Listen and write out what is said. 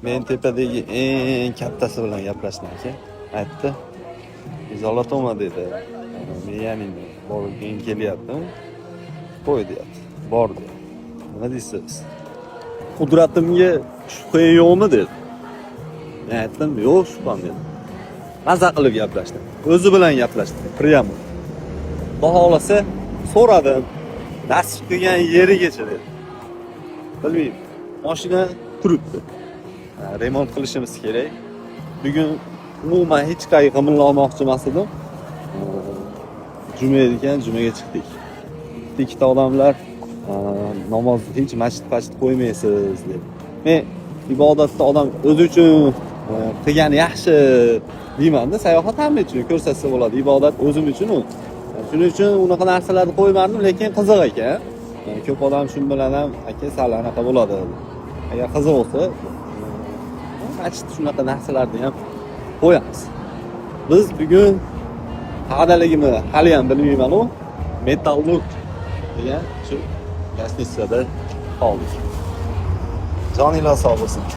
Men tepadagi eng kattasi bilan gaplashdim, aka. Aytdi: "Изолатома", dedi. "Miyaningni borging kelyaptimi? Qo'y", deyapti. "Bor", deyapti. Nima deysiz? "Qudratimga shubhang yo'qmi?" dedi. Men aytdim: "Yo'q shubham", dedim. Maza qilib gaplashdim. O'zi bilan gaplashdim, прямо. Xudo xohlasa, so'radim. Nasib qilgan yerigacha dedi. Bilmayman. Mashina turibdi. Remont qilishimiz kerak. Bugun umuman hech qayerga qimillolmoqchi emas edim. Juma ekan, jumaga chiqdik. Bitta ikkita odamlar namoz hech masjid pachit qo'ymaysiz deb. Men ibodatda odam o'zi uchun qilgani yaxshi deymanda, sayohat hamma uchun ko'rsatsa bo'ladi. Ibodat o'zim uchun u. Shuning uchun unaqa narsalarni qo'ymadim, lekin qiziq ekan. Ko'p odam shu bilan ham, aka, sal anaqa bo'ladi. Agar qiziq bo'lsa, masjid shunaqa narsalarni ham qo'yamiz. Biz bugun qayerdaligimni hali ham bilmayman u. Metallurg degan shu гостиница da qoldik. Joninglar sog' bo'lsin.